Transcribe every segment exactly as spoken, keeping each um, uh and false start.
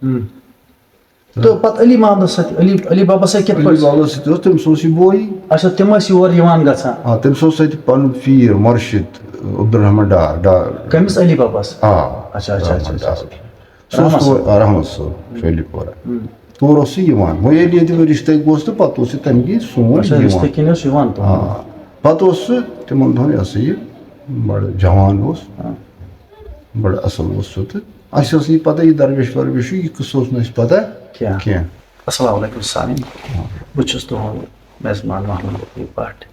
ہم۔ تہٕ پتہٕ علی محمدس سۭتۍ، علی، علی بابس سۭتۍ کِتھ علی پٲٹھۍ؟ بابس سۭتۍ اوس، تٔمِس اوس یہِ بوے۔ اچھا، تِم ٲسۍ یور یِوان گژھان؟ آ، تٔمِس اوس اَتہِ پنُن پیٖر مرشد عبدالرحمان ڈار، ڈار۔ کٔمِس؟ علی بابس؟ آ، اچھا، اچھا، اچھا، عبدالرحمان اچھا، ڈار۔ اچھا۔ سُہ اوس رحمان تور، آ، رحمان صٲب، شٲلی پورہ۔ ہم۔ تور اوس سُہ یِوان۔ وۄنۍ ییٚلہِ ییٚتہِ وۄنۍ رِشتَے گوس تہٕ پَتہٕ اوس یہِ تَمہِ کِنۍ سون اچھا، یِوان۔ رِشتہٕ کِنۍ اوس یِوان تور۔ آ۔ پَتہٕ اوس سُہ تِمَن دۄہَن، یہِ ہسا یہِ بَڑٕ جوان اوس، آ۔ بَڑٕ اَصٕل اوس سُہ۔ تہٕ اَسہِ ٲس نہٕ یہِ پَتہ یہِ درویش ورویش چھُ، یہِ قٕصہٕ اوس نہٕ اَسہِ پَتہ کینٛہہ۔ کینٛہہ۔ السلام علیکم سامعین، بہٕ چھُس تُہُنٛد میزبان محمد لطیف بٹ۔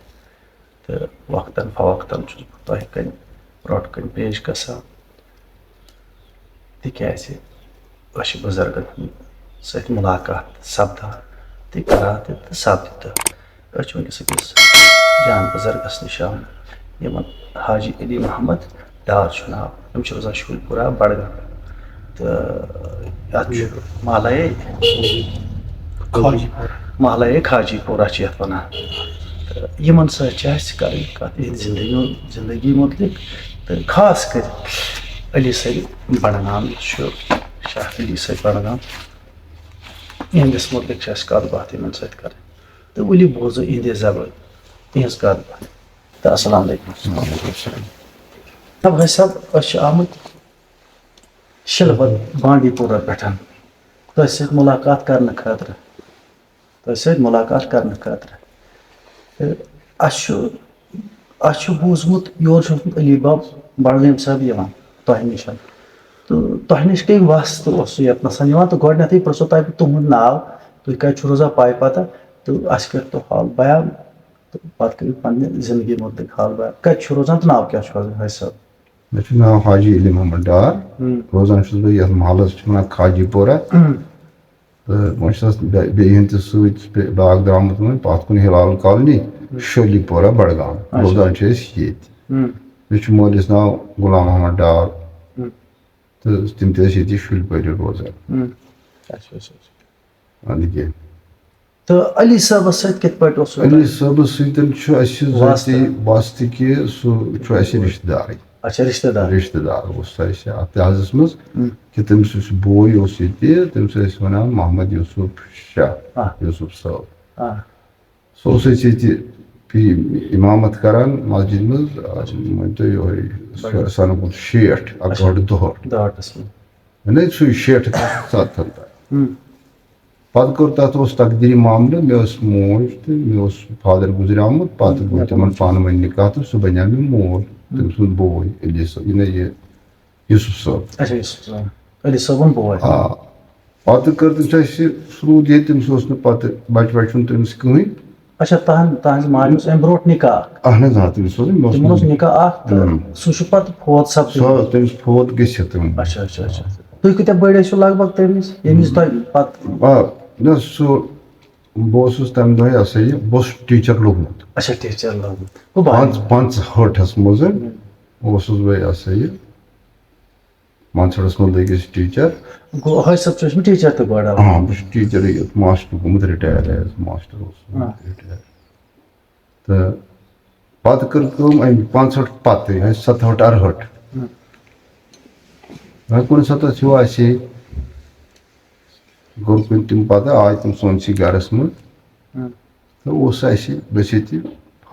تہٕ وقتاً فوقتاً چھُس بہٕ تۄہہِ کَنہِ برٛونٛٹھ کَنہِ پیش گژھان، تِکیٛازِ أسۍ چھِ بُزرگَن ہٕنٛدۍ سۭتۍ مُلاقات سَپدان تہِ کَران تہِ تہٕ سَپدِ تہِ۔ أسۍ چھِ وٕنکیٚس أکِس جان بُزرگَس نِش آمٕتۍ، یِمَن حاجی علی محمد ڈار چھُ ناو۔ یِم چھِ روزان شُلۍ پورہ، بڈگام۔ تہٕ یَتھ چھُ محلہ، محلہ خاجی پورہ چھِ یَتھ وَنان۔ تہٕ یِمَن سۭتۍ چھِ اَسہِ کَرٕنۍ کَتھ یِہِنٛدِ زِندگی، زِندگی مُتعلِق، تہٕ خاص کٔرِتھ علی سٔری بڈگام یُس چھُ، شاہ علی سٔری بڈگام، یِہِنٛدِس مُتعلِق چھِ اَسہِ کَتھ باتھ یِمَن سۭتۍ کَرٕنۍ۔ تہٕ ؤلِو بوزو یِہِنٛدِ زبٲنۍ یِہٕنٛز کَتھ باتھ۔ تہٕ السلام علیکم۔ وعلیکم السلام۔ تَب حٲج صٲب، أسۍ چھِ آمٕتۍ شِلوَت بانڈی پورہ پٮ۪ٹھ تۄہہِ سۭتۍ مُلاقات کرنہٕ خٲطرٕ، تۄہہِ سۭتۍ مُلاقات کرنہٕ خٲطرٕ۔ تہٕ اَسہِ چھُ، اَسہِ چھُ بوٗزمُت، یور چھُ اوسمُت علی باب بڈگٲمۍ صٲب یِوان تۄہہِ نِش۔ تہٕ تۄہہِ نِش کَمہِ واسطہٕ اوس سُہ یوٚتنَس یِوان؟ تہٕ گۄڈٕنٮ۪تھٕے پرٛژھو تۄہہِ بہٕ تُہُنٛد ناو، تُہۍ کَتہِ چھُو روزان، پَے پَتہ، تہٕ اَسہِ کٔرۍتو حال بیان۔ تہٕ پَتہٕ کٔرِو پننہِ زندگی مُتعلِق حال بیان۔ کَتہِ چھُ روزان تہٕ ناو کیٛاہ چھُ حٲج صٲب؟ مےٚ چھُ ناو حاجی علی محمد ڈار۔ ہُم۔ روزان چھُس بہٕ یَتھ محلَس چھِ وَنان خاجی پورہ۔ ہُم۔ تہٕ وۄنۍ چھُس بے-، بیٚیہِ ہُنٛد تہِ سۭتۍ بے-، بیٛاکھ درٛامُت وۄنۍ پَتھ کُن ہِلال کالنی، ہُم۔ شٲلی پورہ، بڈگام۔ اچھا۔ روزان چھِ أسۍ ییٚتہِ۔ ہُم۔ مےٚ چھُ مٲلِس ناو غلام محمد ڈار۔ ہُم۔ تہٕ تِم تہِ ٲسۍ ییٚتی شُلۍ پٲٹھۍ روزان۔ ہُم۔ اچھا، اچھا، اچھا۔ اَدٕ کیٛاہ۔ تہٕ علی صٲبَس سۭتۍ کِتھ پٲٹھۍ اوسوٕ علی تۄہہِ صٲبَس سۭتۍ چھُ اَسہِ واسطہٕ؟ ذٲتی واسطہٕ کہِ سُہ چھُ اَسہِ رِشتہٕ دارٕے۔ اچھا، رِشتہٕ دار۔ رِشتہٕ دار اوس سُہ اَسہِ اَتھ لحاظَس منٛز ہُم۔ کہِ تٔمِس یُس بوے اوس ییٚتہِ، تٔمِس ٲسۍ وَنان محمد یوسف شاہ، آ۔ یوسف صٲب۔ آ۔ سُہ اوس اَسہِ ییٚتہِ پی-، اِمامت کران مسجد منٛز، آ، مٲنۍ تو یِہوٚے اچھا۔ سَنہٕ کُن شیٹھ، اچھا۔ اَکہٲٹھ دُہٲٹھ۔ دُہٲٹھَس منٛز۔ یعنی سُے شیٹھ تہٕ سَتتھَن تام۔ ہُم۔ پتہٕ کوٚر تَتھ، اوس تقدیٖری معاملہٕ، مےٚ ٲس موج تہٕ مےٚ اوس father گُزریومُت، پتہٕ ہُم۔ گوٚو تِمن پانہٕ ؤنۍ نِکاح تہٕ سُہ بنیو مےٚ مول، ہُم۔ تٔمۍ سُنٛد بوے علی صٲب، یہِ نہ یہِ یوسف صٲب۔ اچھا، یوسف صٲب۔ علی صٲبُن بوے۔ آ۔ پتہٕ کٔر تٔمِس اَسہِ سرود ییٚتہِ، تٔمِس اوس نہٕ پتہٕ بچہٕ وچہٕ چھُنہٕ تٔمِس کٕہٕنۍ۔ اچھا، تہن-، تہنٛزِ ماجہِ اوس اَمہِ برونٛٹھ نِکاح اکھ؟ اہن حظ، آ، تٔمِس اوس، مےٚ اوس تِمن اوس نہٕ نِکاح اکھ تہٕ اۭں۔ سُہ چھُ پتہٕ فوت سپدیومُت۔ سُہ، تٔمِس فوت گٔژھِتھ تِم۔ اچھا، اچھا، اچھا۔ تُہۍ کۭتیٛاہ بٔڑۍ ٲسِو لگ بگ تَمہِ وِزِ، ییٚمہِ وِزِ تۄہہِ پتہٕ؟ آ، نہ، سُہ، بہٕ اوسُس تَمہِ دۄہ، یہِ ہسا یہِ، بہٕ اوسُس teacher لوٚگمُت۔ اچھا، teacher لوٚگمُت۔ گوٚو واریاہ۔ پانٛژھ، پانٛژہٲٹھس منٛز ہُم۔ اوسُس بہٕ، یہِ ہسا یہِ، مانسَرَس منٛز لٔگۍ أسۍ teacher۔ گوٚو، حٲج صٲب چھُ ٲسمُت teacher تہِ گۄڈٕ؟ آ، بہٕ چھُس teacher یہِ ماسٹر گوٚمُت، retire آیَس، ماسٹر اوسُس آ۔ retire۔ تہٕ پَتہٕ کٔر کٲم اَمہِ پانٛژہٲٹھ پَتہٕ، یِہوٚے سَتہٲٹھ اَرہٲٹھ۔ ہُم۔ وۄنۍ کُنہِ ساتہٕ ٲس یِوان اَسہِ، کوٚر کُنہِ تَمہِ پَتہٕ آے تِم سٲنسٕے گَرَس منٛز۔ ہُم۔ تہٕ اوس اَسہِ بٔسِتھ یہِ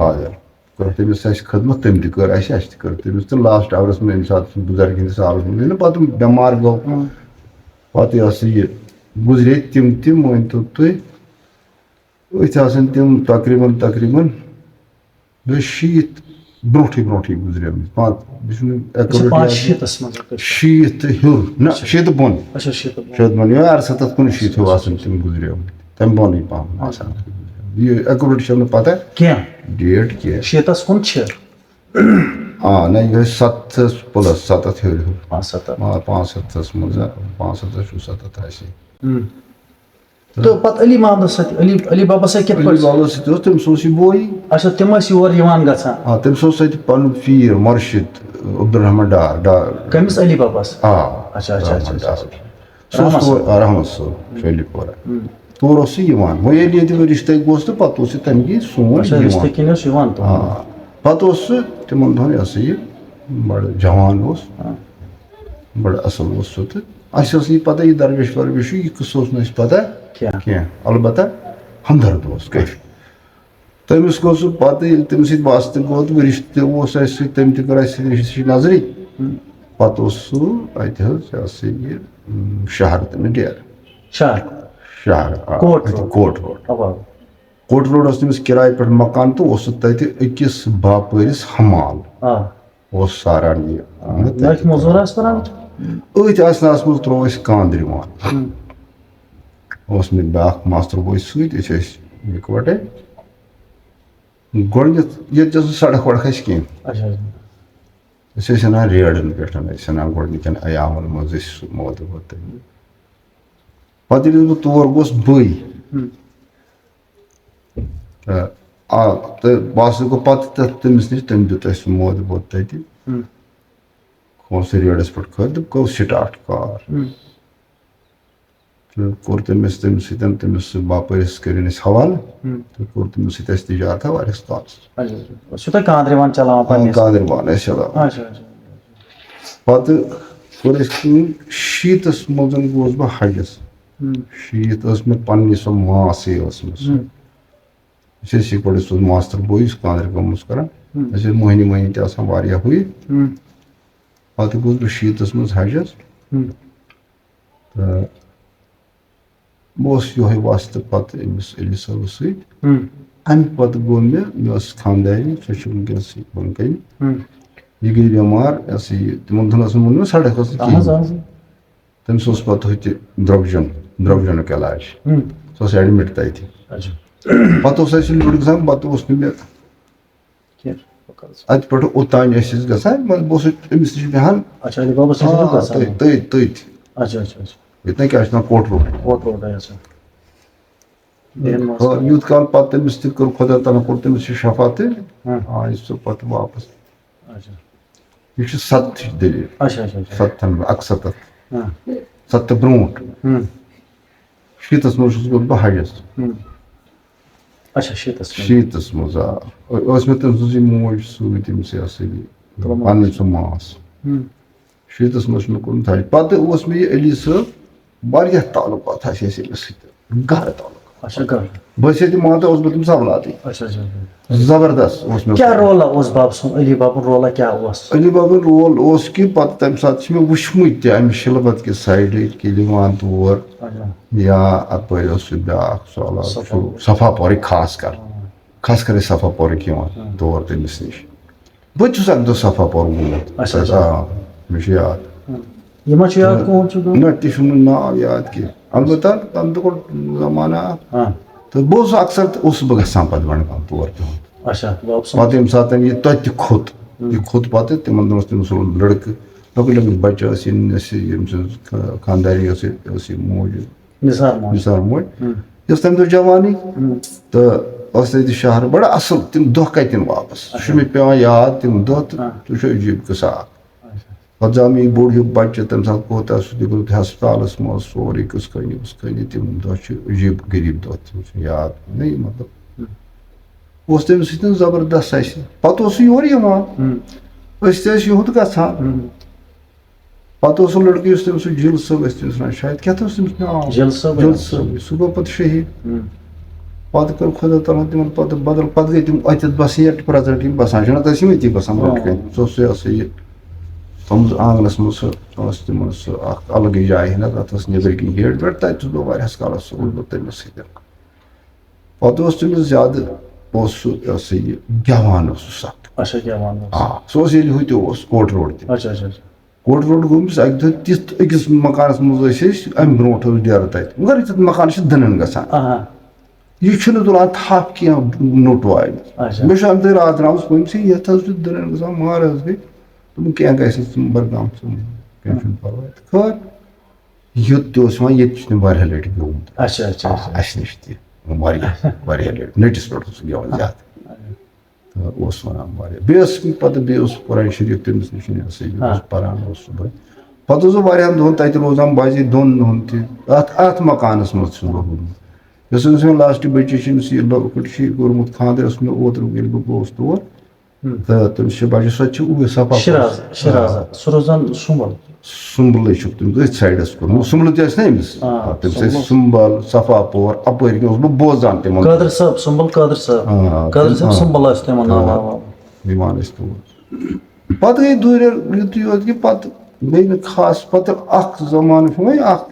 father۔ کٔر تٔمِس اَسہِ خدمت، تٔمۍ تہِ کٔر اَسہِ، اَسہِ تہِ کٔر تٔمِس۔ تہٕ last hourَس منٛز، ییٚمہِ ساتہٕ سُہ بُزرگہِ ہِنٛدِس حالَس منٛز، ییٚلہِ نہٕ پَتہٕ بٮ۪مار گوٚو، ہُم۔ پَتہٕ یہِ ہسا یہِ گُزرے تِم تہِ، مٲنۍ تو تُہۍ، أتھۍ آسَن تِم تقریٖباً، تقریٖباً بیٚیہِ شیٖتھ برونٛٹھٕے، برونٛٹھٕے گُزریمٕتۍ۔ پانٛژھ، یہِ چھُنہٕ اچھا، accurate پانٛژھ یاد۔ شیٖتَس منٛز۔ شیٖتھ تہٕ ہیوٚر، نہ، اچھا۔ شیٖتھ بۄن۔ اچھا، شیٖتھ بۄن۔ شیٖتھ بۄن، یِہوٚے اَرسَتَتھ کُن شیٖتھ ہیوٚو آسان تِم گُزریمٕتۍ۔ تَمہِ بۄنٕے پَہَم آسان۔ اچھا۔ یہِ accurate چھَم نہٕ پَتہ۔ کینٛہہ۔ Date کینٛہہ۔ شیٖتَس کُن چھِ۔ آ، نہ، یِہوٚے سَتَتھ plus سَتَتھ ہیوٚر ہیوٚر۔ پانٛژھ سَتَتھ۔ آ، پانٛژھ سَتَتھ منٛز، آ، پانٛژھ سَتَتھ، شُسَتَتھ آسہِ۔ ہُم۔ تہٕ پتہٕ علی محمدس سۭتۍ، علی، علی بابس سۭتۍ کِتھ علی پٲٹھۍ؟ بابس سۭتۍ اوس، تٔمِس اوس یہِ بوے۔ اچھا، تِم ٲسۍ یور یِوان گژھان؟ آ، تٔمِس اوس اَتہِ پنُن پیٖر مرشد عبدالرحمان ڈار، ڈار۔ کٔمِس؟ علی بابس؟ آ، اچھا، اچھا، اچھا، رحمان اچھا، ڈار۔ اچھا۔ سُہ اوس رحمان تور، صٲب۔ آ، رحمان صٲب، شٲلی پورہ۔ ہُم۔ تور اوس سُہ یِوان۔ وۄنۍ ییٚلہِ ییٚتہِ وۄنۍ رِشتے گوس تہٕ پتہٕ اوس یہِ تَمہِ کِنۍ سون اچھا، یِوان۔ رِشتہٕ کِنۍ اوس یِوان تور۔ آ، پتہٕ اوس سُہ تِمن دۄہن، یہِ ہسا یہِ، بڑٕ جوان اوس۔ آ۔ بڑٕ اصل اوس سُہ تہٕ اَسہِ ٲس نہٕ یہِ پَتہ، یہِ درویش ورویش چھُ، یہِ قٕصہٕ اوس نہٕ اَسہِ پَتہ کینٛہہ۔ کینٛہہ۔ البتہ ہمدرد اوس کٲفی۔ تٔمِس گوٚو سُہ پَتہٕ، ییٚلہِ تٔمِس سۭتۍ واسطہٕ گوٚو تہٕ رِشتہٕ اوس اَسہِ سۭتۍ، تٔمۍ تہِ کٔر اَسہِ سۭتۍ رِشتٕچ نظرٕے۔ ہُم۔ پَتہٕ اوس سُہ اَتہِ حظ، یہِ ہسا یہِ، اۭں، شہر تہٕ مِڈیارٕ۔ شہر؟ شہر، آ، کوٹ اَتہِ روڈ۔ کوٹ روڈ۔ اَوا۔ کوٹ روڈ اوس تٔمِس کِراے پٮ۪ٹھ مکان تہٕ اوس سُہ تَتہِ أکِس باپٲرِس حمال۔ آ۔ اوس ساران یہِ۔ آ، مطلب نٔٹھۍ مٔزوٗر آسہٕ کران؟ أتھۍ آسنَس منٛز ترٛوو اَسہِ کاندرِ وان۔ ہُم۔ اوس مےٚ بیٛاکھ ماستٕر بوے سۭتۍ، أسۍ ٲسۍ یِکوَٹَے۔ گۄڈٕنٮ۪تھ ییٚتہِ ٲس نہٕ سڑک وڑک اَسہِ کینٛہہ۔ اچھا، اچھا۔ أسۍ ٲسۍ اَنان ریڈَن پٮ۪ٹھ، ٲسۍ اَنان گۄڈٕنِکٮ۪ن ایامَن منٛز ٲسۍ سُہ مٲدٕ وٲدٕ۔ پَتہٕ ییٚلہِ بہٕ تور گوس بٕے، ہُم۔ تہٕ آ، تہٕ بہٕ ہسا گوٚو پَتہٕ تَتھ تٔمِس نِش، تٔمۍ دیُت اَسہِ سُہ مٲدٕ وٲدٕ تَتہِ۔ ہُم۔ کھوٚت سُہ ریڈَس پٮ۪ٹھ کھٔتۍ تہٕ کوٚر سٹاٹ کار۔ ہُم۔ تہٕ کوٚر تٔمِس، تٔمِس سۭتۍ، تٔمِس سۭتۍ باپٲرِس کٔرِن أسۍ حوالہٕ۔ ہُم۔ تہٕ کوٚر تٔمِس سۭتۍ اَسہِ تجارتہ واریاہَس کالَس۔ اچھا، اچھا۔ سُہ تۄہہِ کاندرِ وان چلاوان آ، پننِس؟ کاندرِ وان ٲسۍ چلاوان۔ اچھا، اچھا۔ پَتہٕ کٔر اَسہِ کٲم، شیٖتَس منٛز گوس بہٕ حجَس۔ ہُم۔ شیٖتھ ٲس مےٚ پننی سۄ ماسٕے ٲسمٕژ۔ ہُم۔ أسۍ ٲسۍ یِکوَٹَے، سُہ اوس ماستٕر بوے، یُس کاندرِ کٲم اوس کران۔ ہُم۔ أسۍ ٲسۍ مۄہنی مۄہنی تہِ آسان واریاہ ہُے۔ ہُم۔ پَتہٕ گوس بہٕ شیٖتَس منٛز حجَس۔ ہُم۔ تہٕ بہٕ اوسُس یِہوٚے واسطہٕ پَتہٕ أمِس علی صٲبَس سۭتۍ۔ ہُم۔ اَمہِ پَتہٕ گوٚو مےٚ، مےٚ ٲس خانٛدارِنۍ، سۄ چھِ وٕنکیٚنَس بۄنہٕ کَنہِ۔ ہُم۔ یہِ گٔے بٮ۪مار، یہِ ہسا یہِ، تِمَن دۄہَن ٲس نہٕ ووٚنمُت سڑک ٲس نہٕ اَہَن حظ، کِہیٖنۍ۔ اَہَن حظ۔ تٔمِس اوس پَتہٕ ہُتہِ درٛوٚگجَن، درٛوٚگجَنُک علاج۔ ہُم۔ سُہ اوس admit تَتہِ۔ اچھا۔ پَتہٕ اوس اَسہِ لُڑ گژھان، پَتہٕ اوس نہٕ مےٚ کینٛہہ۔ اَتہِ پٮ۪ٹھ اوٚتام ٲسۍ أسۍ گژھان، مگر بہٕ اوسُس أمِس نِش بیٚہان۔ اچھا، علی بابَس نِش آ، ٲسِو گژھان؟ تٔتھۍ، تٔتھۍ، تٔتھۍ۔ اچھا، اچھا، اچھا۔ ییٚتہِ نہ کیٛاہ چھِ ناو کوٹ روڈ۔ کوٹ روڈ، اچھا۔ دِن منٛز۔ ہاں، یوٗت کال پَتہٕ تٔمِس تہِ کٔر خۄدا تعالیٰ، کوٚر تٔمِس یہِ شفا تہٕ ہاں۔ آے سُہ پَتہٕ واپَس۔ اچھا۔ یہِ چھِ ستتٕچ دٔلیٖل۔ اچھا، اچھا، اچھا۔ ستتھن، اَکسَتتھ۔ ہاں۔ ستتھ برونٛٹھ۔ ہُم۔ شیٖتَس منٛز چھُس گوٚمُت بہٕ حجَس۔ ہُم۔ اچھا، شیٖتَس منٛز۔ شیٖتَس منٛز، آ۔ ٲس مےٚ تٔمۍ سٕنٛز یہِ موج سۭتۍ، تٔمِس یہِ ہسا یہِ تِمَن پَنٕنۍ سُہ ماس۔ ہُم۔ شیٖتَس منٛز چھُ مےٚ کوٚرمُت حج۔ پَتہٕ اوس مےٚ یہِ علی صٲب واریاہ تعلقات ٲسۍ اَسہِ أمِس سۭتۍ، گہرٕ تعلق۔ اچھا، گہرٕ۔ بہٕ ٲسۍ ییٚتہِ مانتہٕ اوسُس بہٕ تٔمِس اولادٕے۔ اچھا، اچھا، اچھا۔ زبردست اوس مےٚ کیٛاہ سُہ۔ رولا اوس باب سُنٛد، علی بابُن رولا کیٛاہ اوس؟ علی بابُن رول اوس کہِ پَتہٕ تَمہِ ساتہٕ چھِ مےٚ وٕچھمٕتۍ تہِ اَمہِ شِلبَت کہِ سایڈٕ ییٚلہِ یِوان تور اچھا۔ یا اَپٲرۍ اوس سُہ بیٛاکھ سُہ علاقہٕ، صفا۔ سُہ صفا پورٕکۍ خاص کر، ہاں۔ خاص کر ٲسۍ صفا پورٕکۍ یِوان ہاں۔ تور تٔمِس نِش۔ بہٕ تہِ چھُس اَکہِ دۄہ صفا پور گوٚمُت۔ اچھا، اچھا۔ آ، مےٚ چھُ یاد۔ ہُم۔ یہِ ما چھُ یاد تہٕ کون چھُ گوٚمُت؟ نہ، تہِ چھُنہٕ ناو یاد کینٛہہ۔ البتہ تَمہِ دۄہ گوٚو زمانہ اَکھ۔ ہاں۔ تہٕ بہٕ اوسُس اکثر تہٕ اوسُس بہٕ گژھان پَتہٕ بَڈگام تور تہِ۔ اچھا، بابہٕ سُنٛد۔ پَتہٕ ییٚمہِ ساتہٕ یہِ توتہِ تہِ کھوٚت، ہُم۔ یہِ کھوٚت پَتہٕ تِمَن دۄہَن اوس تٔمِس سُہ لٔڑکہٕ، لۄکٕٹۍ لۄکٕٹۍ بَچہٕ ٲسۍ یِم، ٲسۍ یِم سٕنٛز خانٛدارِنۍ ٲس، ٲس یہِ موج۔ نثار موج۔ نثار موج۔ ہُم۔ یۄس تَمہِ دۄہ جوانی، ہُم۔ تہٕ ٲس تَتہِ شہر بَڑٕ اَصٕل، تِم دۄہ کَتہِ یِن واپَس؟ سُہ چھُ اچھا۔ مےٚ پٮ۪وان یاد، تِم دۄہ، تہٕ ہاں۔ سُہ چھُ عجیٖب قٕصہٕ اَکھ۔ اچھا۔ پَتہٕ زاو مےٚ یہِ بوٚڑ ہیوٗ بَچہٕ، تَمہِ ساتہٕ کوٗتاہ سُہ تہِ گوٚو ہَسپتالَس منٛز، سورُے کٕژھ کٲنی، کٕژھ کٲنی، تِم دۄہ چھِ عجیٖب غریٖب دۄہ، تِم چھِ یاد نہ یہِ مطلب۔ ہُم۔ اوس تٔمِس سۭتۍ زبردست اَسہِ۔ پَتہٕ اوس سُہ یورٕ یِوان۔ ہُم۔ أسۍ تہِ ٲسۍ یُہُنٛد گژھان۔ ہُم۔ پَتہٕ اوس سُہ لٔڑکہٕ، یُس تٔمِس سُہ جِل صٲب ٲسۍ تٔمِس وَنان، شاید کیٛاہ تھا اوس تٔمِس ناو؟ جِل صٲب جِل ٲسۍ۔ صٲب، سُہ گوٚو پَتہٕ شہیٖد۔ ہُم۔ پَتہٕ کٔر خۄدا تعالیٰ ہَن تِمَن پَتہٕ بدل، پَتہٕ گٔے تِم اَتٮ۪تھ بَسان، یَتھ پرٛزَنٛٹ یِم بَسان چھِ نہ، تَتہِ ٲسۍ یِم أتی بَسان برٛونٛٹھ ہاں۔ کَنہِ۔ سُہ اوس یہِ ہسا یہِ، تِم زٕ آنٛگنَس منٛز سُہ، ٲس تِمَن سُہ اَکھ الگٕے جاے ہِنٛز، اَتھ ٲس نیٚبٕرۍ کِنۍ گیٹ ویٹ، تَتہِ چھُس بہٕ واریاہَس کالَس سُہ اوسُس بہٕ تٔمِس سۭتۍ۔ پَتہٕ اوس تٔمِس زیادٕ، اوس سُہ، یہِ ہسا یہِ، گٮ۪وان اوس سُہ سَخ۔ اچھا، گٮ۪وان اوس۔ آ، سُہ اوس ییٚلہِ ہُہ تہِ اوس کوٹ روڈ تہِ۔ اچھا، اچھا، اچھا۔ کوٹ روڈ گوٚو أمِس اَکہِ دۄہ تِتھ أکِس مکانَس منٛز ٲسۍ أسۍ، اَمہِ برونٛٹھ اوس ڈیرٕ تَتہِ۔ مگر ییٚتٮ۪تھ مکانَس چھِ دٕنَن گژھان۔ آہا۔ یہِ چھُنہٕ تُلان تھَپھ کینٛہہ نوٚٹ والہِ۔ اچھا۔ مےٚ چھُ اَمہِ دۄہ راتھ درٛامٕژ پٔمۍ سٕے، یَتھ حظ چھُ دٕنَن گژھان، مارٕ حظ گٔے۔ دوٚپُن، "کینٛہہ گژھِ نہٕ، ژٕ بَرگام ژٕ، کینٛہہ چھُنہٕ پَرواے۔" تہٕ خٲر، یُتھ تہِ اوس یِوان، ییٚتہِ چھُ تٔمۍ واریاہ لَٹہِ گیوٚمُت۔ اچھا، اچھا، آ، اچھا۔ اَسہِ نِش تہِ واریاہ، واریاہ لَٹہِ۔ نٔٹِس پٮ۪ٹھ اوس سُہ گٮ۪وان زیادٕ۔ تہٕ اوس وَنان واریاہ۔ بیٚیہِ ٲس پَتہٕ، بیٚیہِ اوس قرآن شریٖف تٔمِس نِش، یہِ ہسا یہِ ہاں۔ اوس پَران اوس صُبحٲے۔ پَتہٕ اوسُس بہٕ واریاہَن دۄہَن تَتہِ روزان، بَجے دۄن دۄہَن تہِ۔ اَتھ، اَتھ مکانَس منٛز چھُس بہٕ روٗدمُت۔ یۄس أمِس وۄنۍ لاسٹ بٔچی چھِ، أمِس یہِ لۄکُٹ چھُ یہِ کوٚرمُت خانٛدر، ٲس مےٚ اوترٕ ییٚلہِ بہٕ گوس تور۔ ہُم۔ تہٕ تٔمِس چھِ بَجہِ، سۄ تہِ چھِ اوٗرۍ صفا شِراز، پوٗر۔ شِراز، آ۔ سُہ روزان سُمبل۔ سُمبلٕے چھُکھ تٔمۍ أتھۍ سایڈَس کوٚرمُت۔ سُمبلہٕ تہِ ٲسۍ نٔمِس۔ آ، آ، تٔمِس ٲسۍ سُمبل۔ سُمبل، صفا پور، اَپٲرۍ کِنۍ اوسُس بہٕ بوزان تِمَن۔ قٲدر صٲب، سُمبل قٲدر صٲب۔ آ، قٲدر تِم، صٲب آ۔ سُمبل ٲسۍ تِمَن ناو۔ آ، آ، آ۔ یِوان ٲسۍ تور۔ پَتہٕ گٔے دوٗرٮ۪ر یُتُے یوت کہِ پَتہٕ گٔے نہٕ خاص۔ پَتہٕ اَکھ زمانہٕ چھُ وۄنۍ اَکھ،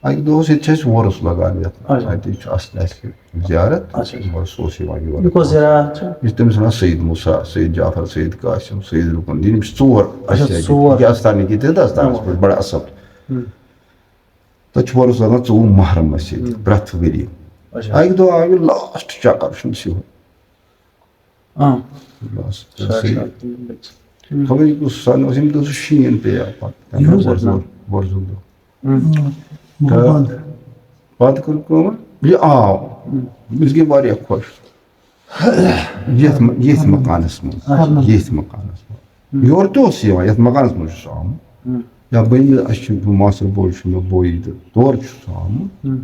اَکہِ دۄہ اوس ییٚتہِ چھِ اَسہِ وۄرُس لَگان یَتھ۔ اچھا۔ اَتہِ چھُ اَصلی اَسہِ زیارت۔ اچھا۔ وۄرُس اوس یِوان یور۔ یہِ کۄس زیارت چھِ؟ یہِ چھِ تٔمِس وَنان سید موسیٰ، سید جعفر، سید قاسم، سید رُکن۔ یِم چھِ ژور اچھا، اَسہِ اَتہِ۔ ژور۔ یہِ آستانٕکۍ ییٚتہِ دَستان اَسہِ اَوا۔ پٮ۪ٹھ بَڑٕ اَصٕل۔ ہُم۔ تَتہِ چھُ وۄرُس لَگان ژوٚوُہ محرمَس ییٚتہِ، ہُم۔ پرٛٮ۪تھ ؤری۔ اچھا۔ اَکہِ دۄہ آو یہِ لاسٹ چَکَر چھُ أمِس یِہُنٛد۔ آ۔ بَس، ساڑِ سَتھ۔ ہُم۔ خبر یہِ کُس سَن اوس، ییٚمہِ دۄہ سُہ شیٖن پیٚیہِ ہا پَتہٕ۔ تَمہِ یِہُنٛد دۄہ وۄرزُل، وۄرزُل دۄہ۔ ہُم۔ تہٕ بنٛد۔ پَتہٕ کٔر کٲم، یہِ آو۔ ہُم۔ أمِس گٔے واریاہ خۄش۔ یَتھ م-، ییٚتھۍ مکانَس منٛز، اچھا۔ ییٚتھۍ مکانَس منٛز۔ ہُم۔ یورٕ تہِ اوس یِوان، یَتھ مکانَس منٛز چھُ سُہ آمُت۔ ہُم۔ یا بٔنۍ مےٚ، اَسہِ چھُ ماستٕر بوے چھُ مےٚ بوے تہٕ تورٕ چھُ سُہ آمُت۔ ہُم۔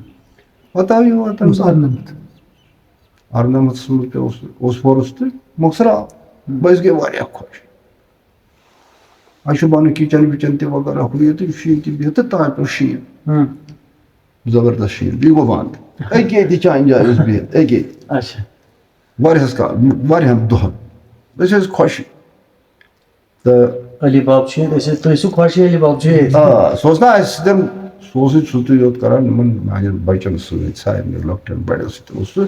پَتہٕ آو یور تَمہِ اوس ساتہٕ۔ اَرنَمَتھ۔ اَرنَمَتھَس منٛز پیوٚو سُہ، اوس وۄرُس تہٕ مۄخصر آو۔ ہُم۔ بہٕ حظ گٔے واریاہ خۄش۔ اَسہِ چھُ بَنُن کِچَن وِچَن تہِ وغٲرہ ہُہ یہِ تہٕ شیٖن تہِ بِہِتھ تہٕ تام پیوٚو شیٖن۔ ہُم۔ زبردست شیٖن۔ بیٚیہِ گوٚو بنٛد۔ أکے تہِ چانہِ جایہِ اوس بِہِتھ، أکے تہِ۔ اچھا۔ واریاہَس کا-، واریاہَن دۄہَن۔ أسۍ ٲسۍ خۄش۔ تہٕ علی باب چھُ ییٚتہِ، أسۍ ٲسۍ، تُہۍ ٲسِو خۄش، علی باب چھُ ییٚتہِ۔ آ، سُہ اوس نہ اَسہِ سۭتۍ، سُہ اوس نہٕ سُہ تہِ یوت کران، یِمَن میٛانٮ۪ن بَچَن سۭتۍ، سارنٕے لۄکٹٮ۪ن بَڑٮ۪ن سۭتۍ اوس سُہ۔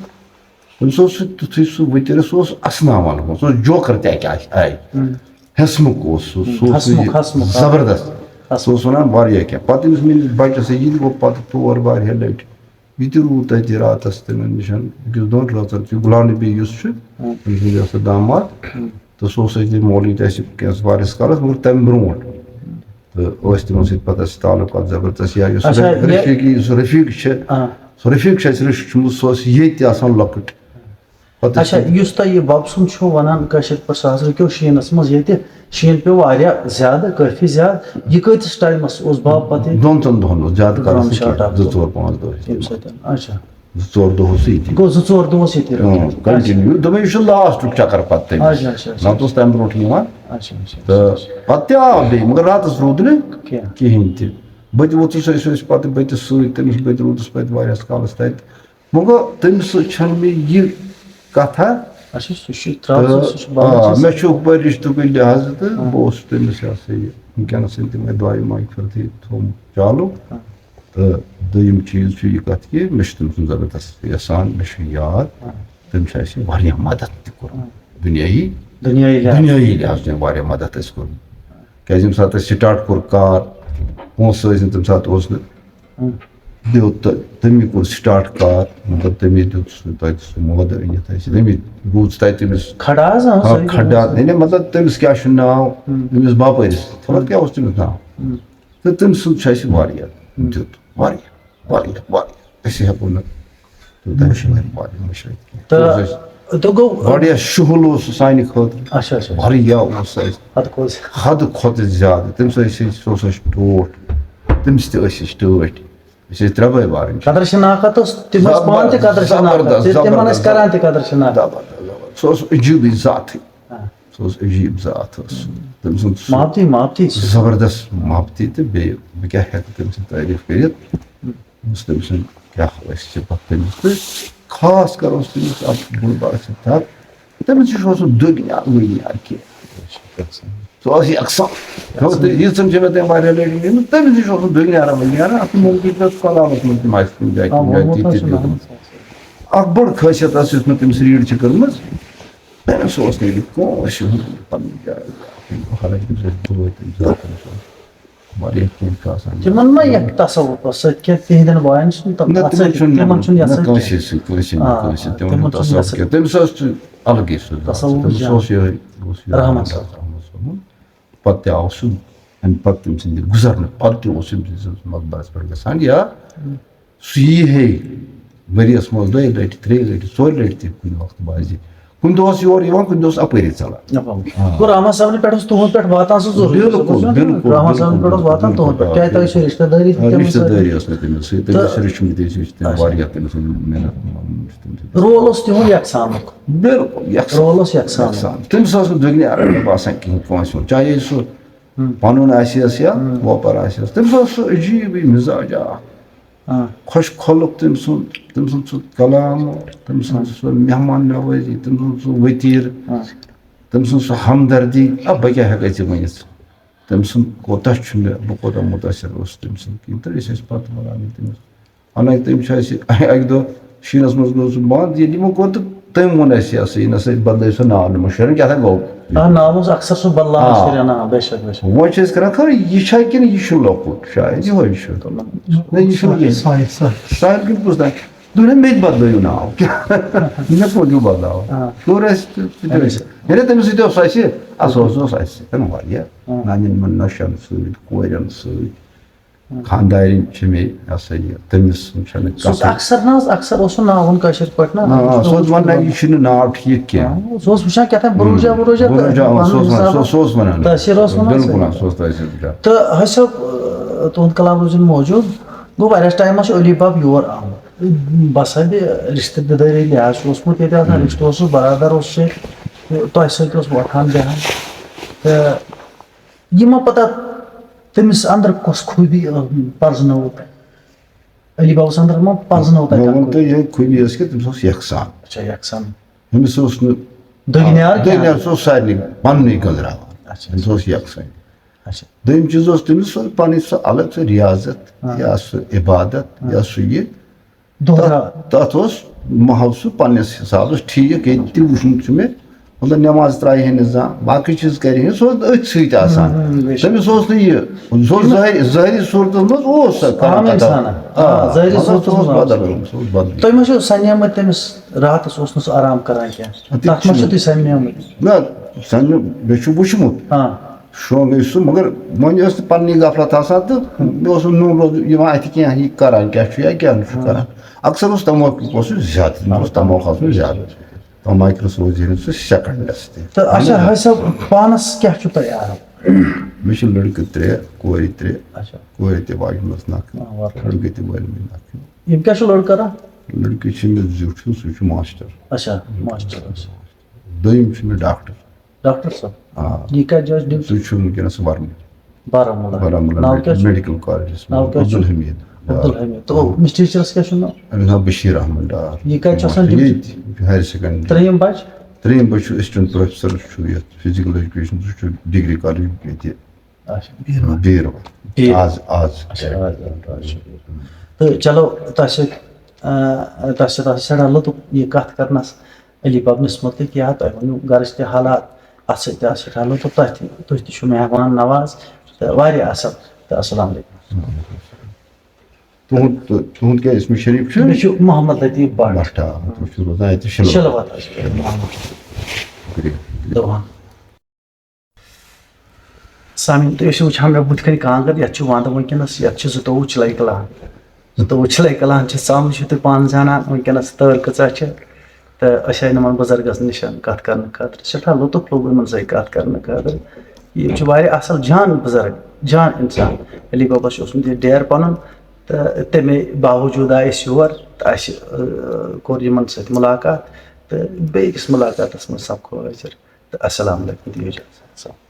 تٔمِس اوس سُہ تیُتھُے سُہ ؤتِر، سُہ اوس اَسناوان، سُہ اوس جوکر تہِ اَکہِ آیہِ۔ ہُم۔ ہٮ۪سمُک اوس سُہ، سُہ اوس ہٮ۪سمُک، یہِ ہٮ۪سمُک، آ۔ زبردست۔ ہٮ۪سمُک۔ سُہ اوس وَنان واریاہ کینٛہہ۔ پَتہٕ أمِس میٛٲنِس بَچَس سۭتۍ، یہِ تہِ گوٚو پَتہٕ تور واریاہ لَٹہِ۔ یہِ تہِ روٗد تَتہِ راتَس تِمَن نِش، أکِس دۄن رٲژَن چھُ غلام نبی یُس چھُ، ہُم۔ تٔمۍ سُنٛد یہِ ہسا داماد۔ ہُم۔ تہٕ سُہ اوس اَسہِ مولوی تہِ اَسہِ کینٛہہ واریاہَس کالَس، مگر تَمہِ برونٛٹھ۔ تہٕ ٲسۍ تِمَن سۭتۍ پَتہٕ اَسہِ تعلقات زبردست۔ یا یُس اچھا، رف-، یہِ رفیٖقی، یُس رفیٖق چھِ، آ۔ سُہ رفیٖق چھُ اَسہِ رِشتہٕ چھُ، سُہ اوس ییٚتہِ تہِ آسان لۄکُٹ۔ پَتہٕ اچھا، ٲسۍ یُس تۄہہِ یہِ بَب سُنٛد چھُو وَنان کٲشِر پٲٹھۍ، سُہ حظ رُکیو شیٖنَس منٛز ییٚتہِ، شیٖن پیوٚو واریاہ زیادٕ، کٲفی زیادٕ۔ یہِ کۭتِس ٹایمَس اوس بَب پَتہٕ ییٚتہِ؟ دۄن ترٛٮ۪ن دۄہَن اوس، زیادٕ کالَس نہٕ کینٛہہ، زٕ ژور پانٛژھ دۄہ ٲسۍ تَمہِ تِمَن۔ سۭتۍ۔ اچھا۔ زٕ ژور دۄہ اوس ییٚتی۔ گوٚو زٕ ژور دۄہ اوس ییٚتی اۭں، رُکِتھ۔ اچھا۔ Continue۔ دوٚپمَے یہِ چھُ last-ُک چَکَر پَتہٕ تٔمِس۔ اچھا، اچھا، اچھا۔ نَتہٕ اوس تَمہِ برونٛٹھ یِوان۔ اچھا، اچھا، تہٕ اچھا، اچھا۔ پَتہٕ تہِ آو بیٚیہِ، مگر راتَس روٗد نہٕ کینٛہہ۔ کِہیٖنۍ تہِ۔ بہٕ تہِ ووتُس، أسۍ ٲسۍ پَتہٕ بٔتِس سۭتۍ، تٔمِس بٔتۍ روٗدُس پَتہٕ واریاہَس کالَس تَتہِ۔ وۄنۍ گوٚو، تٔمِس سۭتۍ چھَنہٕ مےٚ یہِ کَتھا۔ اچھا، سُہ چھُ ترٛاوُن، تہٕ، سُہ چھُ بَنان، آ، چھُ مےٚ چھُ ہُپٲرۍ رِشتہٕ کُنہِ لحاظہٕ تہٕ ہاں۔ بہٕ اوسُس تٔمِس، یہِ ہسا یہِ، وٕنکیٚنَس ییٚلہِ تِمَے دۄیہِ ماجہِ خٲطرٕ یہِ تھوٚومُت چالوٗ۔ ہاں۔ تہٕ دوٚیِم چیٖز چھُ یہِ کَتھ کہِ مےٚ چھُ تٔمۍ سُنٛد زبردست یَژھان، مےٚ چھُ یاد، ہاں۔ تٔمۍ چھُ اَسہِ واریاہ مدد تہِ کوٚرمُت۔ ہاں۔ دُنیٲیی، دُنیٲیی لحاظ۔ دُنیٲیی لحاظ چھُ تٔمۍ واریاہ مدد اَسہِ کوٚرمُت۔ کیٛازِ ییٚمہِ ساتہٕ اَسہِ start کوٚر کار، پونٛسہٕ ٲسۍ نہٕ تَمہِ ساتہٕ، اوس نہٕ۔ ہاں۔ دیُت تہٕ تٔمی کوٚر start کار، مطلب، تٔمی دیُت سُہ تَتہِ سُہ مٲدٕ أنِتھ اَسہِ، تٔمی روٗد تَتہِ تٔمِس کھڑا حظ، آ، آ، سٲری کھڑا، دوٚپمَس۔ یعنی، مطلب، تٔمِس کیٛاہ چھُ ناو، ہُم۔ تٔمِس باپٲرِس، خبر ہُم۔ کیٛاہ اوس تٔمِس ناو؟ ہُم۔ تہٕ تٔمۍ سُنٛد چھُ اَسہِ واریاہ ہُم۔ دیُت، واریاہ، واریاہ، واریاہ۔ أسۍ ہٮ۪کو نہٕ تیوٗتاہ مُشکِل۔ چھُنہٕ واریاہ مُشکِل کینٛہہ۔ تہٕ سُہ اوس اَسہِ تہٕ گوٚو واریاہ شُہُل اوس سُہ سانہِ خٲطرٕ۔ اچھا، اچھا، اچھا۔ واریاہ اوس سُہ اَسہِ حدٕ کھۄتہٕ زیادٕ۔ حدٕ کھۄتہٕ زیادٕ۔ تٔمِس ٲسۍ أسۍ، سُہ اوس اَسہِ ٹوٹھ۔ تٔمِس تہِ ٲسۍ أسۍ ٹٲٹھۍ۔ أسۍ ٲسۍ ترٛےٚ بٲے بارٕنۍ۔ قدر شناخت اوس، تِم ٲسۍ پانہٕ تہِ زبردست، قدر شناخت۔ زبردست، تِم، تِمن ٲسۍ زبردست۔ کران تہِ قدر شناخت۔ زبردست، زبردست۔ سُہ اوس عجیٖبٕے ذاتھٕے۔ آ۔ سُہ اوس عجیٖب ذات ٲس۔ تٔمۍ سُنٛد سُہ محبتی، محبتی سُہ۔ زبردست محبتی تہٕ بیٚیہِ بہٕ کیٛاہ ہٮ۪کہٕ تٔمۍ سٕنٛز تعریٖف کٔرِتھ۔ یُس تٔمۍ سُنٛد کیٛاہ ٲسۍ صفت تٔمِس تہٕ خاص کر اوس تٔمِس اکھ بوٚڑ بار صفت، تٔمِس نِش اوس نہٕ دُنیا وُنیا کینٛہہ۔ سُہ اوس یَکسان۔ یَکسان۔ تہٕ ییٖژَن چھِ مےٚ تٔمۍ واریاہ لَٹہِ نِمٕژ، تٔمِس نِش اوس نہٕ دُنیا رَوٲنی نیران۔ اَتھ مُمکِن چھُ کلامَس منٛز تہِ ما آسہِ کُنہِ جایہِ، آ، کُنہِ جایہِ ووٚنمُت تہِ حظ چھُ تہِ نہٕ۔ دیُتمُت۔ اَکھ بٔڑ خٲصیت ٲس، یُس مےٚ تٔمِس read چھِ کٔرمٕژ، تٔمِس اوس نہٕ یہِ کٲنٛسہِ ہُنٛد پَنُن جاے۔ حالانکہِ تٔمِس ٲسۍ بٲے، تٔمِس ٲسۍ، تٔمِس اوس واریاہ کینٛہہ چھُ آسان۔ تِمن ما یَکھ تصوُفس سۭتۍ کینٛہہ، تِہنٛدٮ۪ن باین چھُنہٕ تَتھ، نہ، اَتھ تِمن سۭتۍ، چھُنہٕ، تِمن چھُنہٕ یَتھ نہ، سۭتۍ کٲنٛسہِ کینٛہہ۔ سۭتۍ، کٲنٛسہِ نہٕ، آ، کٲنٛسہِ۔ آ، تِمن تِمن چھُنہٕ تصوُف یَتھ سۭتۍ۔ کینٛہہ۔ تٔمِس اوس تہِ الگٕے سُہ تصوُف اوس جان۔ یِہوٚے، اوس یِہوٚے رحمان رحمان صٲب۔ صٲبُن۔ پتہٕ تہِ آو سُہ، اَمہِ پتہٕ تٔمۍ سٕنٛدِ گُزرنہٕ پتہٕ تہِ اوس أمۍ سٕنٛدِس مقبرس پٮ۪ٹھ گژھان یا سُہ یی ہے ؤریَس منٛز دۄیہِ لَٹہِ، ترٛیٚیہِ لَٹہِ، ژورِ لَٹہِ تہِ کُنہِ وقتہٕ باسہِ۔ کُنہِ دۄہ اوس یور یِوان، کُنہِ دۄہ اوس اَپٲری ژَلان۔ اَپٲری۔ آ۔ گوٚو رحمان صٲبنہِ پٮ۪ٹھ اوس تُہُنٛد پٮ۪ٹھ واتان سُہ ضروٗری، بِلکُل، سُہ گوٚو ضروٗری۔ بِلکُل، رحمان صٲبنہِ بِلکُل، پٮ۪ٹھ اوس واتان بِلکُل، تُہُنٛد پٮ۪ٹھ۔ آ، کیٛازِ تۄہہِ ٲسِو رِشتہٕ دٲری تہِ آ، تِمن رِشتہٕ سۭتۍ؟ دٲری ٲس مےٚ تٔمِس سۭتۍ، تٔمِس اچھا۔ واریاہ تٔمِس سۭتۍ محنت، تٔمِس سۭتۍ۔ رول اوس تِہُنٛد یکسانُک۔ بِلکُل، یکسان۔ رول اوس یکسان۔ یکسان۔ تٔمِس ٲس نہٕ دُگنہِ عربی باسان کِہیٖنۍ کٲنٛسہِ ہُنٛد، چاہے سُہ ہُم۔ پَنُن آسہِ ہَس یا ہُم۔ وۄپَر آسہِ ہَس۔ تٔمِس اوس سُہ عجیٖبٕے مِزاج اَکھ۔ آ۔ خۄش خۄلُق تٔمۍ سُنٛد، تٔمۍ سُنٛد سُہ کلام، تٔمۍ سُنٛد آ۔ سُہ مہمان نوٲزی، تٔمۍ سُنٛد سُہ ؤتیٖر، آ۔ تٔمۍ سُنٛد سُہ ہمدردی۔ آ، بہٕ کیٛاہ ہٮ۪کہٕ ژےٚ ؤنِتھ؟ تٔمۍ سُنٛد کوٗتاہ چھُ مےٚ، بہٕ کوٗتاہ مُتٲثِر اوسُس تٔمۍ سُنٛد کِنۍ۔ تہٕ أسۍ ٲسۍ پَتہٕ وَنان یہِ تٔمِس، حالانکہِ تٔمۍ چھُ اَسہِ اَکہِ دۄہ شیٖنَس منٛز گوٚو سُہ بنٛد، ییٚلہِ یِمو کوٚر تہٕ تٔمۍ ووٚن اَسہِ، یہِ ہسا یہِ، نہ سا یہِ بدلٲیِو سا ناو، نِمو شیرن کیٛاہ تھا گوٚو۔ آ، ناو اوس اکثر سُہ بدلاوان آ۔ شیرن، آ، بے شک، بے شک۔ وۄنۍ چھِ أسۍ کران خبر یہِ چھا کِنہٕ یہِ چھُ لۄکُٹ، شاید یِہوٚے چھُ۔ نہ، یہِ چھُنہٕ کینٛہہ۔ ساحل، ساحل۔ ساحل کِنہٕ کُس تام؟ دوٚپُن، مےٚ تہِ بدلٲیِو ناو۔ کیٛاہ؟ مےٚ کوٚت ہیوٗ بدلاو؟ آ۔ کوٚر اَسہِ تہٕ، تہٕ تٔمِس، یعنی تٔمِس سۭتۍ اوس اَسہِ، اَسہِ اوس، اوس اَسہِ سۭتۍ واریاہ۔ آ۔ نانٮ۪ن یِمَن نۄشَن سۭتۍ، کورٮ۪ن سۭتۍ۔ خاندارِنۍ چھِ مےٚ، یہِ ہسا یہِ، تٔمِس چھَنہٕ سُہ اوس کَتھٕے۔ اکثر نہ حظ، اکثر اوس سُہ ناوُن کٲشِر پٲٹھۍ نہ، آ، سُہ اوس وَنان، یہِ چھُنہٕ ناو ٹھیٖک کینٛہہ۔ آ، سُہ اوس وٕچھان کیٛاہ تام بروجا وروجا تہٕ بروجا، آ، سُہ اوس وَنان، سُہ، سُہ اوس وَنان۔ تٲثیٖر اوس وَنان بِلکُل، سُہ۔ آ، سُہ اوس تٲثیٖر وٕچھان۔ تہٕ حٲج صٲب، آ، تُہُنٛد کلام روٗزِن موجوٗد۔ گوٚو واریاہَس ٹایمَس چھُ علی بَب یور آمُت۔ بَس حظ، یہِ رِشتہٕ دٲری لحاظ چھُ اوسمُت ییٚتہِ آسان، ہُم۔ رِشتہٕ اوسُس برادر اوسُس ییٚتہِ، تہٕ تۄہہِ سۭتۍ اوس وۄتھان بیٚہان۔ تہٕ یہِ ما پتہ تٔمِس اندر کۄس خوٗبی، ٲ، پرزنٲوٕکھ؟ علی بابس اندر ما پرزنٲو تۄہہِ مےٚ کانٛہہ ووٚن خوٗبی؟ تۄہہِ یِہوٚے خوٗبی ٲس کہِ تٔمِس اوس یَکسان۔ اچھا، یَکسان۔ أمِس اوس نہٕ دٔگۍ نیار کینٛہہ؟ دٔگۍ نیار، سُہ اوس سارنٕے پننُے گٔنٛزراوان۔ اچھا، أمِس اوس یَکسان۔ اچھا۔ دوٚیِم چیٖز اوس تٔمِس سۄ پنٕنۍ سۄ الگ سۄ ریاضت، ہاں۔ یا سُہ عبادت، ہاں۔ یا سُہ یہِ۔ دۄہ تَتھ، راتھ۔ تَتھ اوس محل سُہ پننِس حسابس ٹھیٖک، ییٚتہِ تہِ وُچھمُت چھُ مےٚ، مطلب، نٮ۪ماز ترٛایہِ ہے نہٕ زانٛہہ، باقٕے چیٖز کرِ ہے، سُہ اوس أتھۍ سۭتۍ آسان۔ ہُم، ہُم، بے شک۔ تٔمِس اوس نہٕ یہِ، سُہ اوس ظٲہری، ظٲہری صوٗرتس منٛز اوس سُہ کران عام کتھ۔ اِنسان۔ آ، آ، ظٲہری مطلب، صوٗرتس سُہ اوس منٛز آو بدل، سُہ۔ سُہ اوس بدل۔ تُہۍ ما چھِو سنیمٕتۍ تٔمِس راتس اوس نہٕ سُہ آرام کران کینٛہہ؟ آ، تہِ تتھ ما چھُ چھُ تُہۍ سنیمٕتۍ؟ نہ، سنیو-، مےٚ چھُ وُچھمُت۔ آ۔ شونٛگٕے سُہ، مگر وۄنۍ ٲس نہٕ پننی غفلت آسان تہٕ مےٚ اوس نہٕ نوٚن روز یِوان اَتھِ کینٛہہ، یہِ کران کیٛاہ چھُ یا کیٛاہ نہٕ چھُ ہاں۔ کران۔ اکثر اوس تموکھ اوس سُہ زیادٕ، مےٚ اوس تموکھ آسان زیادٕ۔ تماکرس روزِ ہے نہٕ سُہ سیکنڈس تہِ۔ تہٕ اچھا، حٲج صٲب، پانس کیٛاہ چھُ تۄہہِ عیال؟ مےٚ چھِ لڑکہٕ ترٛےٚ، کورِ ترٛےٚ، اچھا۔ کورِ تہِ واجہِ منٛز نکھٕ، آ، واہ۔ لڑکہٕ تہِ وارِ منٛز نکھٕ۔ یِم کیٛاہ چھِ لڑکہٕ کران؟ لڑکہٕ چھِ مےٚ زیُٹھ ہیوٗ، سُہ چھُ ماسٹر۔ اچھا، ماسٹر، اچھا۔ دوٚیِم چھُ مےٚ ڈاکٹر۔ ڈاکٹر صٲب، آ۔ یہِ کَتہِ جایہِ چھُ ڈیوٹی؟ سُہ چھُ وٕنکیٚنَس ورمُل۔ بارہمولہ۔ بارہمولہ ناو میڈ-، کیٛاہ چھُ؟ میڈیکل کالجَس منٛز۔ ناو کیٛاہ چھُ؟ عبدالحمید ڈار۔ عبدالحمید۔ تہٕ أمِس ٹیٖچرَس کیٛاہ چھُ ناو؟ أمِس ناو بشیٖر احمد ڈار۔ یہِ کَتہِ چھُ آسان ڈیوٹی؟ ییٚتہِ، ہایر سیکنڈری۔ ترٛیٚیِم بَچہِ؟ ترٛیٚیِم بَچہِ چھُ اسسٹنٹ پروفیسر، چھُ یَتھ فزیکل ایجوکیشن، سُہ چھُ ڈگری کالج ییٚتہِ۔ اچھا۔ بیٖروا۔ بیٖروا۔ بیٖروا۔ آز، آز۔ اچھا، آز، آز، آز۔ تہٕ چلو، تۄہہِ سۭتۍ، آ، تۄہہِ سۭتۍ آسہِ سٮ۪ٹھاہ لطف یہِ کَتھ کَرنَس۔ علی بابنِس مُتعلِق یا تۄہہِ ؤنِو گَرٕچ تہِ حالات، اَتھ سۭتۍ تہِ آسہِ سٮ۪ٹھاہ لطف۔ تۄہہِ تہِ، تُہۍ تہِ چھِو مہمان نواز۔ تہٕ واریاہ اَصٕل۔ تہٕ السلام علیکُم۔ تُہُنٛد، تُہُنٛد کیٛاہ اسمِ شریٖف چھُ؟ مےٚ چھُ محمد لطیف بٹ۔ بٹ، آ، تُہۍ چھِو روزان اَتہِ شِلوَت۔ شِلوَت حظ چھِ محمد۔ شُکریہ۔ دَپان۔ سامعیٖن، تُہۍ ٲسِو وٕچھان مےٚ بٕتھِ کَنہِ کانٛگٕر، یَتھ چھُ وَنٛدٕ وٕنکیٚنَس، یَتھ چھِ زٕتووُہ چِلَے کَلان۔ زٕتووُہ چِلَے کَلان چھِ، ژَم چھِ تُہۍ پانہٕ زانان وٕنکیٚنَس تۭر کۭژاہ چھِ۔ تہٕ أسۍ آیہِ نِمَن بُزرگَس نِش کَتھ کَرنہٕ خٲطرٕ۔ سٮ۪ٹھاہ لطف لوٚگ یِمَن سۭتۍ کَتھ کَرنہٕ خٲطرٕ۔ یِم چھِ واریاہ اَصٕل جان بُزرگ، جان اِنسان۔ علی بابا چھُ اوسمُت یہِ ڈیرٕ پَنُن، تہٕ تَمے باوجوٗد آے أسۍ یور تہٕ اَسہِ، اَ، کوٚر یِمَن سۭتۍ مُلاقات۔ تہٕ بیٚیہِ أکِس مُلاقاتَس منٛز سَپدو حٲضِر۔ تہٕ السلام علیکُم، دِیِو اِجازت۔